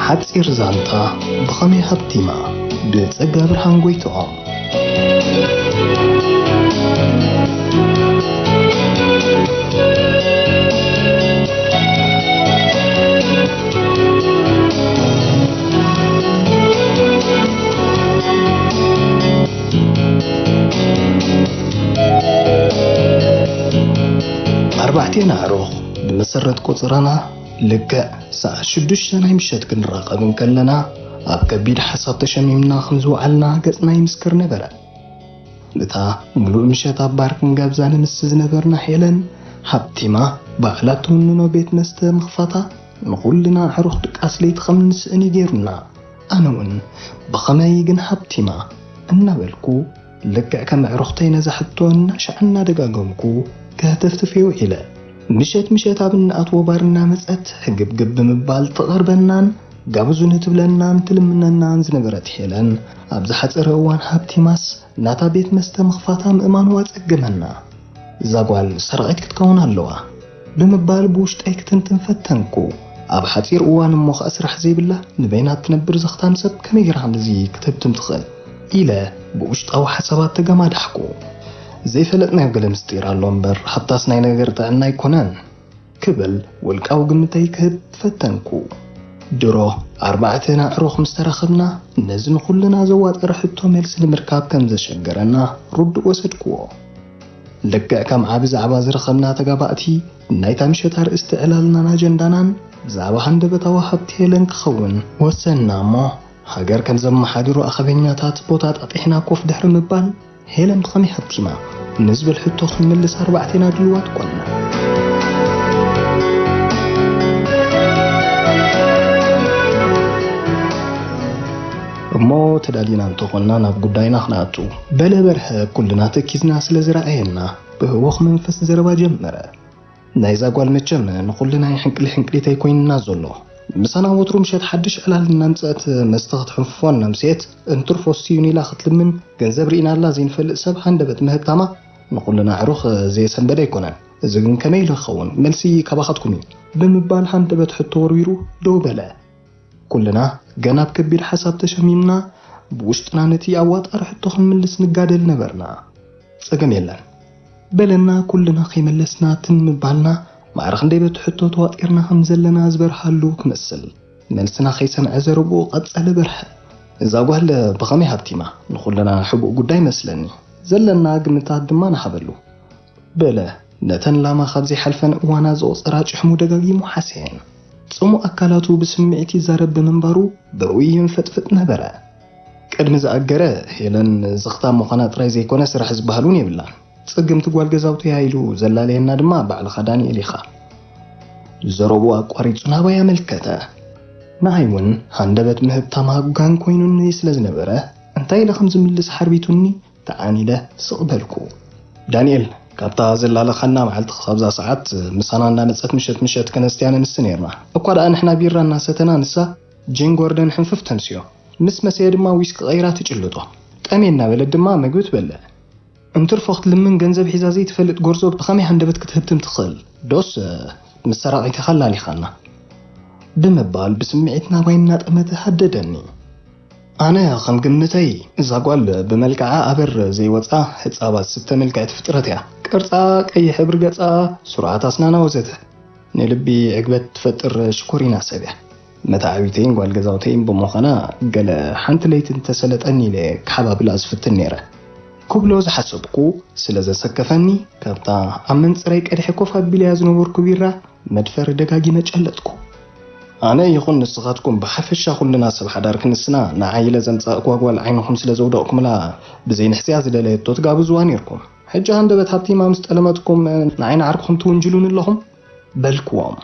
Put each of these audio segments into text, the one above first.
ሓጺር ዛንታ ብኸመይ ሃብቲማ? ብጸጋ ብርሃን ጎይትኦም። ኣርባዕቴና ኣዕሩኽ ብመሰረት ቆጸራና ልክዕ ሰዓት ሽዱሽተ ናይ ምሸት ክንራኸብ እንከለና፣ ኣብ ከቢድ ሓሳብ ተሸሚምና ከም ዝወዓልና ገጽና ይምስክር ነበረ። እታ ምሉእ ምሸት ኣብ ባር ክንጋብዛ ንምስ ዝነበርና ሄለን፣ ሃብቲማ ባዕላ ትውንኖ ቤት መስተ ምኽፋታ ንኹልና ኣዕሩኽ ድቃስ ለይቲ ከም ንስእን እዩ ገይሩና። ኣነ እውን ብኸመይ ግን ሃብቲማ እናበልኩ ልክዕ ከም ኣዕሩኽተይ ነዛ ሕቶ እናሻዕ እናደጋገምኩ ከህተፍትፍ ውዒለ። ምሸት ምሸት ኣብ እንኣትዎ ባር እናመጸት ሕግብግብ ብምባል ትቐርበናን ጋብዙኒ ትብለናን ትልምነናን ዝነበረት ሄለን፣ ኣብ ዝሓጸረ እዋን ሃብቲማስ ናታ ቤት መስተ ምኽፋታ ምእማኑ ኣጸገመና። እዛ ጓል ሰራቒት ክትከውን ኣለዋ ብምባል ብውሽጠይ ክትንትን ፈተንኩ። ኣብ ሓጺር እዋን እሞ ኸኣ ስራሕ ዘይብላ ንበይና እትነብር ዘኽታም ሰብ ከመይ ገይራ ከምዚ ክትህብትም ትኽእል? ኢለ ብውሽጣዊ ሓሳባት ተገማዳሕኩ። ዘይፈለጥናዮ ገለ ምስጢር ኣሎ እምበር፣ ሃብታስ ናይ ነገር ጥዕና ኣይኮነን። ክብል ውልቃዊ ግምተይ ክህብ ፈተንኩ። ድሮ ኣርባዕተና ኣዕሩኽ ምስ ተራኸብና፣ ነዚ ንኹልና ዘዋጠረ ሕቶ መልሲ ንምርካብ ከም ዘሸገረና ርዱእ ወሰድክዎ። ልክዕ ከም ዓቢ ዛዕባ ዝረኸብና ተጋባእቲ፣ ናይታ ምሸት ኣርእስቲ ዕላልናን ኣጀንዳናን ብዛዕባ ሃንደበታዊ ሃብቲ ሄለን ክኸውን ወሰንና እሞ፣ ሃገር ከም ዘመሓድሩ ኣኸበኛታት ቦታ ጣጢሕና ኮፍ ድሕሪ ምባል፣ ሄለን ብኸመይ ሃብቲማ ንዝብል ሕቶ ክንምልስ ኣርባዕቴና ድልዋት ኮንና። እሞ ተዳሊና እንተኾንና ናብ ጉዳይና ክንኣቱ። በለ በርሀ ኩልና ተኪዝና ስለ ዝረኣየና ብህወኽ መንፈስ ዘረባ ጀመረ። ናይዛ ጓል መቸም ንኹልና ሕንቅሊ ሕንቅሊተይ ኮይንና ዘሎ። ምሳና ወትሩ ምሸት ሓድሽ ዕላል እናምጸት መስተ ክትሕንፍፎ እናምስየት እንትርፎ ስዩን ኢላ ክትልምን ገንዘብ ርኢናላ ዘይንፈልጥ ሰብ ሃንደበት ምህብታማ ንኹልና ኣዕሩኽ ዘየሰንበደ ኣይኮነን። እዚ ግን ከመይ ኢሉ ይኸውን? መልሲ ካባኻትኩም እዩ ብምባል ሃንደበት ሕቶ ወርዊሩ ደው በለ። ኩልና ገና ኣብ ከቢድ ሓሳብ ተሸሚምና ብውሽጥና ነቲ ኣዋጣሪ ሕቶ ክንምልስ ንጋደል ነበርና። ጸገም የለን በለና። ኩልና ከይመለስና ትም ምባልና፣ ማዕረ ክንደይ በቲ ሕቶ ተዋጢርና ከም ዘለና ዝበርሃሉ ክመስል፣ መልስና ከይሰምዐ ዘረብኡ ቀጸለ በርሀ። እዛ ጓል ብኸመይ ሃብቲማ ንኹልና ሕቡእ ጉዳይ መስለኒ፣ ዘለና ግምታት ድማ ንሃበሉ። በለ ነተን ላማ ካብ ዘይሓልፈን እዋና ዝቖጸራ ጭሕሙ ደጋጊሙ ሓሰየን። ጽሙእ ኣካላቱ ብስምዒት ይዛረብ ብምንባሩ ብርኡይ ይንፈጥፍጥ ነበረ። ቅድሚ ዝኣገረ ሄለን ዝኽታም ምዃና ጥራይ ዘይኮነ ስራሕ ዝበሃል እውን የብላን። ጽግምቲ ጓል ገዛውቲ እያ ኢሉ ዘላለየና ድማ ባዕልኻ ዳንኤል ኢኻ። ዘረብኡ ኣቋሪጹ ናባይ ኣመልከተ። ንዓይ እውን ሃንደበት ምህብታማ ጋን ኮይኑኒ ስለ ዝነበረ እንታይ ኢለ ከም ዝምልስ ሓርቢቱኒ ተዓኒደ ስቕ በልኩ። ዳንኤል፣ ካብታ ዘላለኻና መዓልቲ ክሳብዛ ሰዓት ምሳና እንዳመጸት ምሸት ምሸት ከነስትያ ነንስቲ ነይርና። እኳ ደኣ ንሕና ቢራ እናሰተና ንሳ ጄን ጎርደን ሕንፍፍ ተንስዮ። ምስ መሰየ ድማ ዊስኪ ቀይራ ትጭልጦ። ጠምየ እናበለት ድማ መግቢ ትበልዕ። እንትርፎ ክትልምን ገንዘብ ሒዛ ዘይትፈልጥ ጎርዞ ብኸመይ ሃንደበት ክትህብትም ትኽእል? ዶስ ምስ ሰራቒት ኢኻ ኣላሊኻና? ብምባል ብስምዒት ናባይ እናጠመተ ሃደደኒ። ኣነ ከም ግምተይ እዛ ጓል ብመልክዓ ኣበር ዘይወጻ ህጻባት ስተ ምልክዕቲ ፍጥረት እያ። ቅርጻ፣ ቀይሕ ሕብሪ ገጻ፣ ስሩዓት ኣስናና ወዘተ ንልቢ ዕግበት ትፈጥር ሽኮሪና ሰብ እያ። መተዓቢተይን ጓል ገዛውተይን ብምዃና ገለ ሓንቲ ለይቲ እንተሰለጠኒ ኢለ ክሓባብላ ዝፍትን ነይረ። ክብሎ ዝሓሰብኩ ስለ ዘሰከፈኒ ካብታ ኣብ መንጽረይ ቀድሐ ኮፍ ኣቢለያ ዝነበርኩ ቢራ መድፈሪ ደጋጊመ ጨለጥኩ። ኣነ ይኹን ንስኻትኩም ብሓፈሻ ኩልና ሰብ ሓዳር ክንስና ንዓይ ኢለ ዘምጻእክዋ ጓል ዓይንኹም ስለ ዘውደቕኩምላ ብዘይ ንሕስያ ዝደለየቶ ትጋብዝዋ ነይርኩም። ሕጂ ሃንደበት ሃብቲማ ምስ ጠለመትኩም ንዓይ ንዓርክኹም ትውንጅሉኒ ኣለኹም? በልክዎም።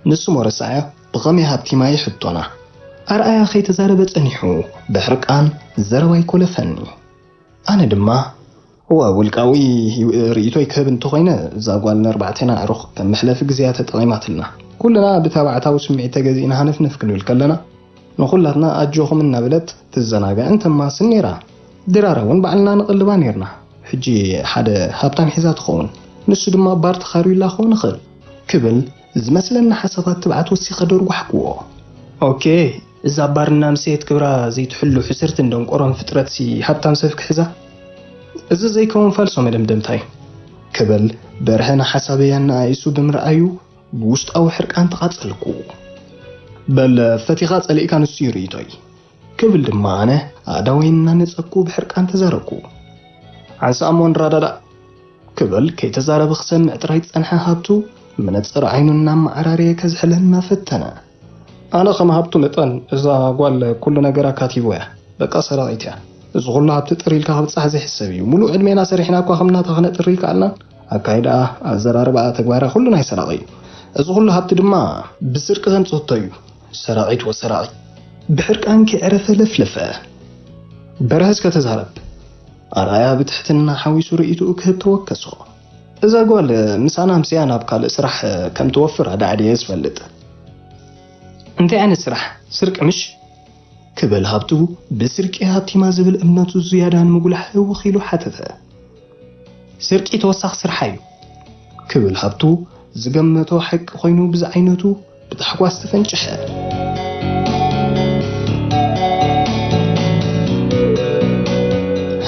ንሱ እሞ ረሳዓዮ ብኸመይ ሃብቲማ እዩ ሕቶና። ኣርኣያ ከይተዛረበ ጸኒሑ ብሕርቃን ዘረባ ይኮለፈኒ። ኣነ ድማ እወ ውልቃዊ ርእይቶይ ክህብ እንተኾይነ እዛ ጓል ንኣርባዕቴና ኣዕሩኽ ከም መሕለፊ ግዜያ ተጠቒማትልና። ኩልና ብተባዕታዊ ስምዒት ተገዚእና ሃነፍነፍ ክንብል ከለና ንኹላትና ኣጆኹም እናበለት ትዘናጋዕን ተማስን ነይራ። ድራራ እውን ባዕልና ንቐልባ ነይርና። ሕጂ ሓደ ሃብታም ሒዛ ትኸውን፣ ንሱ ድማ ባር ተኻርዩላ ክኸውን ይኽእል ክብል ዝመስለኒ ሓሳባት ትብዓት ወሲኸ ደርጓሕክዎ። ኦኬ፣ እዛ ባርና ምሰየት ክብራ ዘይትሕሉ ሕስርትን ደንቆሮን ፍጥረትሲ ሃብታም ሰብ ክሕዛ? እዚ ዘይከውን ፋልሶ መደምደምታይ። ክብል በርሀ ንሓሳበይ ኣነኣኢሱ ብምርኣዩ ብውሽጣዊ ሕርቃን ተቓጸልኩ። በል ፈቲኻ ጸሊእካ ንሱ እዩ ርእይቶይ። ክብል ድማ ኣነ ኣእዳወይ እናነጸግኩ ብሕርቃን ተዛረብኩ። ሓንሳእ እሞ ንረዳዳእ። ክብል ከይተዛረበ ክሰምዕ ጥራይ ዝጸንሐ ሃብቱ መነጽር ዓይኑ እናመዓራረየ ከዝሕለና ፈተነ። ኣነ ከም ሃብቱ መጠን እዛ ጓል ኩሉ ነገራ ካቲቡ እያ። በቃ ሰራቒት እያ። እዚ ኩሉ ሃብቲ ጥር ኢልካ ክብጻሕ ዘይሕሰብ እዩ። ሙሉእ ዕድሜና ሰሪሕና እኳ ከም ናታ ክነጥሪ ይከኣልናን። ኣካይዳኣ፣ ኣዘራርባኣ፣ ተግባራ ኩሉ ናይ ሰራቒ እዩ። እዚ ኩሉ ሃብቲ ድማ ብስርቂ ዘምጸቶ እዩ። ሰራቒት ወሰራቒ። ብሕርቃን ከይዕረፈ ለፍለፈ። በርሀ እስከ ተዛረብ። ኣርኣያ ብትሕትና ሓዊሱ ርእይትኡ ክህብ ተወከሶ። እዛ ጓል ምሳና ኣምስያ ናብ ካልእ ስራሕ ከም ትወፍር ኣዳዕድየ ዝፈልጥ። እንታይ ዓይነት ስራሕ? ስርቂ ምሽ? ክብል ሃብቱ ብስርቂ ሃብቲማ ዝብል እምነቱ ዝያዳ ንምጉላሕ ህውኽ ኢሉ ሓተተ። ስርቂ ተወሳኺ ስርሓ እዩ። ክብል ሃብቱ ዝገመቶ ሓቂ ኮይኑ ብዝዓይነቱ ብታሕጓስ ተፈንጨሐ።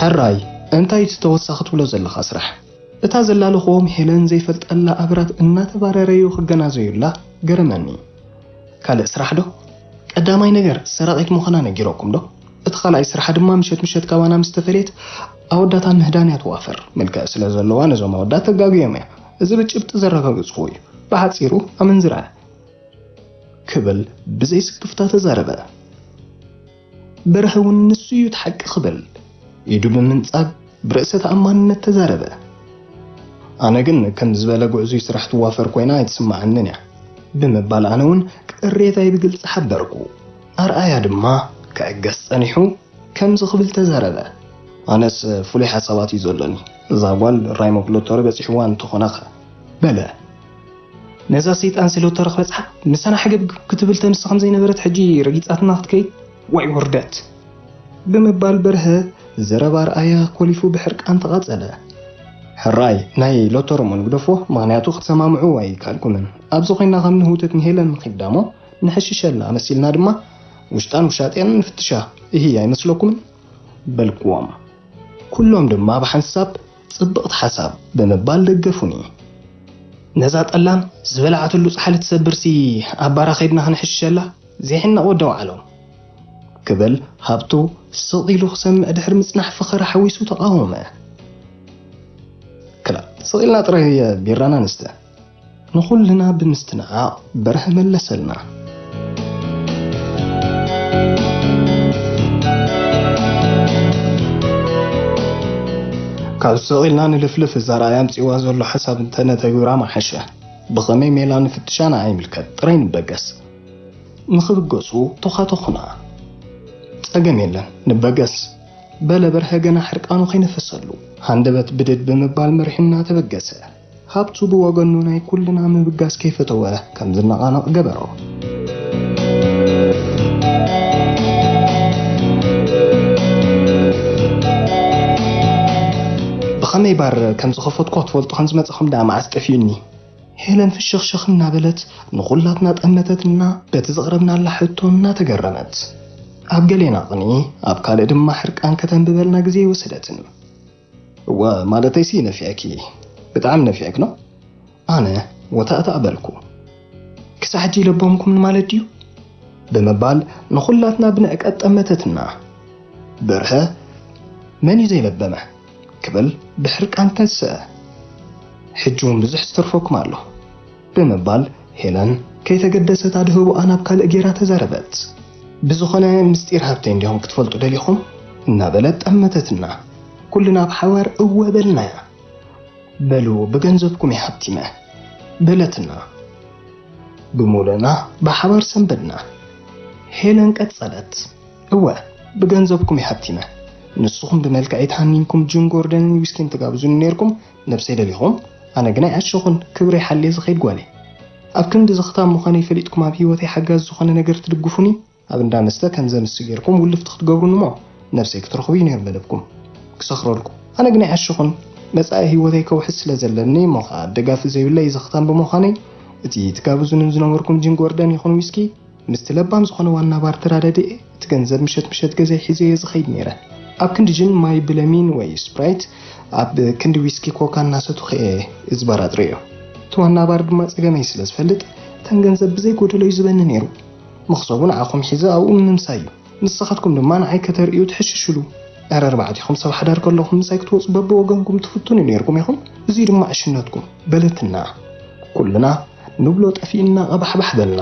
ሕራይ፣ እንታይ እቲ ተወሳኺ ትብሎ ዘለኻ ስራሕ? እታ ዘላለኽዎም ሄለን ዘይፈልጠላ ኣብራት እናተባረረዩ ክገናዘዩላ ገረመኒ። ካልእ ስራሕ ዶ? ቀዳማይ ነገር ሰራቒት ምዃና ነጊረኩም ዶ? እቲ ካልኣይ ስርሓ ድማ ምሸት ምሸት ካባና ምስ ተፈለየት ኣወዳት ኣብ ምህዳን እያ ትዋፈር። መልክዕ ስለ ዘለዋ ነዞም ኣወዳት ተጋግዮም እያ። እዚ ብጭብጢ ዘረጋገጽኩዎ እዩ። ብሓጺሩ ኣመንዝራ እያ። ክብል ብዘይ ስክፍታ ተዛረበ። በርሀ እውን ንሱ እዩ እቲ ሓቂ ክብል ኢዱ ብምንጻግ ብርእሰ ተኣማንነት ተዛረበ። ኣነ ግን ከም ዝበለ ጉዕዙይ ስራሕ ትዋፈር ኮይና ኣይትስምዓንን እያ ብምባል ኣነ እውን ቅሬታይ ብግልጺ ሓበርኩ። ኣርኣያ ድማ ክዕገስ ጸኒሑ ከምዚ ክብል ተዛረበ። ኣነስ ፍሉይ ሓሳባት እዩ ዘሎኒ። እዛ ጓል ራይሞክ ሎተሪ በጺሕዋ እንተኾነኸ? በለ። ነዛ ሰይጣን ሎተሪ ክበጽሓ ምሳና ሕግብ ክትብል ተምሲ ከም ዘይነበረት ሕጂ ረጊጻትና ክትከይድ? ዋይ ውርደት! ብምባል በርሀ ዘረባ ኣርኣያ ኮሊፉ ብሕርቃን ተቓጸለ። ሕራይ፣ ናይ ሎተሪ እሞ ንግደፎ፣ ምኽንያቱ ክትሰማምዑ ኣይከኣልኩምን። ኣብዚ ኮይና ከም ንህውተት ንሄለን ንኺዳሞ ንሕሽሸላ መሲልና ድማ ውሽጣን ውሻጤን ንፍትሻ። እሂ ኣይመስለኩምን? በልኩዎም። ኩሎም ድማ ብሓንሳብ ጽብቕቲ ሓሳብ ብምባል ደገፉኒ። ነዛ ጠላም ዝበልዓትሉ ጻሕሊ ትሰብርሲ ኣብ ባራ ከይድና ክንሕሽሸላ ዘይሕነቕ ወዲ ኣውዓሎም። ክብል ሃብቱ ስቕ ኢሉ ክሰምዕ ድሕሪ ምጽናሕ ፈኸራ ሓዊሱ ተቓወመ። ክላ ስቕ ኢልና ጥራይ ቢራና ንስተ። ንኹልና ብምስትንዓቕ በርሀ መለሰልና። ካብ ስቕ ኢልና ንልፍልፍ እዛ ረኣያ ኣምጺእዋ ዘሎ ሓሳብ እንተነተግብራ ምሓሸ። ብኸመይ ሜላ ንፍትሻ ንዓ ይምልከት ጥራይ ንበገስ። ንኽብገሱ ተዃተኹና። ጸገም የለን ንበገስ። በለ በርሀ ገና ሕርቃኑ ከይነፈሰሉ። ሃንደበት ብድድ ብምባል መሪሑና ተበገሰ። ሃብቱ ብወገኑ ናይ ኩልና ምብጋስ ከይፈተወ ከም ዝነቓነቕ ገበሮ። ብኸመይ ባር ከም ዝኸፈትኳ ትፈልጡ ከም ዝመጻኹም ደኣ መዓስ ጠፊኡኒ? ሄለን ፍሽኽሽኽ እናበለት ንኹላትና ጠመተትና በቲ ዘቕረብናላ ሕቶ እናተገረመት። ኣብ ገሌና ቅንኢ ኣብ ካልእ ድማ ሕርቃን ከተንብበልና ግዜ ኣይወሰደትን። እወ ማለተይሲ ነፊዐኪ፣ ብጣዕሚ ነፊዐኪ ነው። ኣነ ወታእታእ በልኩ። ክሳዕ ሕጂ ይለበምኩም ማለት ድዩ? ብምባል ንኹላትና ብንዕቀት ጠመተትና። በርሀ መን እዩ ዘይለበመ? ክብል ብሕርቃን ተንስአ። ሕጂ እውን ብዙሕ ዝተርፈኩም ኣሎ ብምባል ሄለን ከይተገደሰት ኣድህቦኣ ናብ ካልእ ጌራ ተዛረበት። ብዝኾነ ምስጢር ሃብተይ እንዲኹም ክትፈልጡ ደሊኹም? እናበለት ጠመተትና። ኩልና ብሓባር እወ በልናያ። በሉ ብገንዘብኩም እየ ሃብቲመ በለትና። ብምሉእና ብሓባር ሰንበድና። ሄለን ቀጸለት። እወ ብገንዘብኩም እየ ሃብቲመ። ንስኹም ብመልክዐይ ተሃኒንኩም ጅን ጎርደንን ዊስኪን ትጋብዙኒ ነይርኩም ነብሰይ ደሊኹም። ኣነ ግን ኣይዓሸኹን ክብረይ ሓልየ ዝኸይድ ጓል እየ። ኣብ ክንዲ ዝኽታም ምዃነይ ፈሊጥኩም ኣብ ህይወተይ ሓጋዚ ዝኾነ ነገር ትድግፉኒ ኣብ እንዳ መስተ ከም ዘምስ ጌርኩም ውልፍቲ ክትገብሩኒ እሞ ነብሰይ ክትረኽቡ እዩ ነይሩ መደብኩም። ክሰኽረልኩም ኣነ ግን ኣይዓሸኹን። መጻኢ ህይወተይ ከውሕስ ስለ ዘለኒ እሞ ኸኣ ደጋፊ ዘይብለይ ዘኽታም ብምዃነይ እቲ ትጋብዙኒ ዝነበርኩም ጅን ጎርደን ይኹን ዊስኪ ምስቲ ለባም ዝኾነ ዋና ባር ተራዳዲኤ፣ እቲ ገንዘብ ምሸት ምሸት ገዛይ ሒዘዮ ዝኸይድ ነይረ። ኣብ ክንዲ ጅን ማይ ብለሚን ወይ ስፕራይት፣ ኣብ ክንዲ ዊስኪ ኮካ እናሰትኹ እየ እዚ ባር ኣጥርዮ። እቲ ዋና ባር ድማ ጸገመይ ስለ ዝፈልጥ፣ እተን ገንዘብ ብዘይ ጎደሎ እዩ ዝበኒ ነይሩ። መኽሰቡ ንዓኹም ሒዘ ኣብኡ ምምሳይ እዩ። ንስኻትኩም ድማ ንዓይ ከተርእዩ ትሕሽሽሉ። ኧረ ኣርባዕቲኹም ሰብ ሓዳር ከለኹም ምሳይ ክትወጹ በብወገንኩም ትፍትኑ ነይርኩም ኢኹም። እዙይ ድማ ዕሽነትኩም። በለትና። ኩልና ንብሎ ጠፊእና ቀባሕባሕ በልና።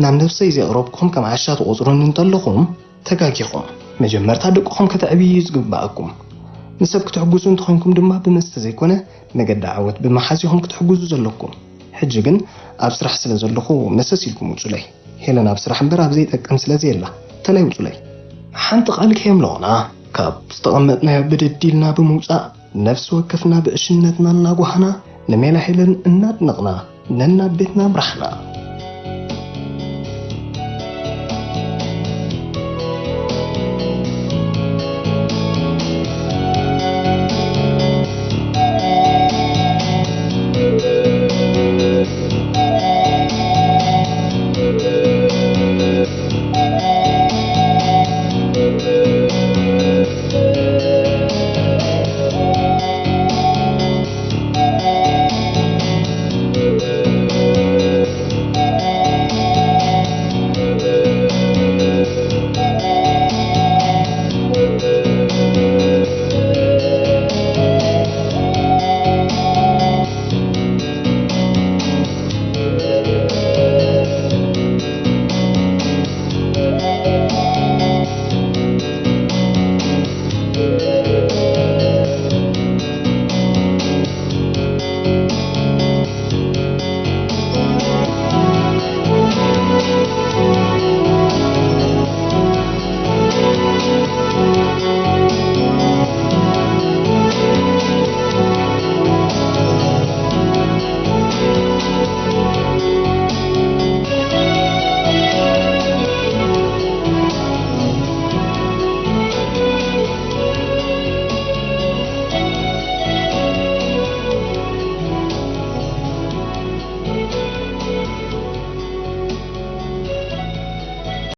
ናብ ነብሰይ ዘቕረብኩም ከም ዓሻ ትቖጽሩኒ እንተለኹም፣ ተጋጊኹም። መጀመርታ ደቅኹም ከተዕብዩ እዩ ዝግባኣኩም። ንሰብ ክትሕጉሱ እንተኾይንኩም ድማ ብመስተ ዘይኮነ፣ መገዲ ዓወት ብምሓዝ ኢኹም ክትሕጉዙ ዘለኩም። ሕጂ ግን ኣብ ስራሕ ስለ ዘለኹ መሰስ ኢልኩም ውጹለይ። ሄለን ኣብ ስራሕ እምበር ኣብ ዘይጠቅም ስለ ዘየላ፣ ተላይ ውጹለይ። ሓንቲ ቃል ከየምለቑና፣ ካብ ዝተቐመጥናዮ ብድድ ኢልና ብምውጻእ፣ ነፍሲ ወከፍና ብዕሽነትና እናጓሃና፣ ንሜላ ሄለን እናድነቕና፣ ነናብ ቤትና ኣምራሕና።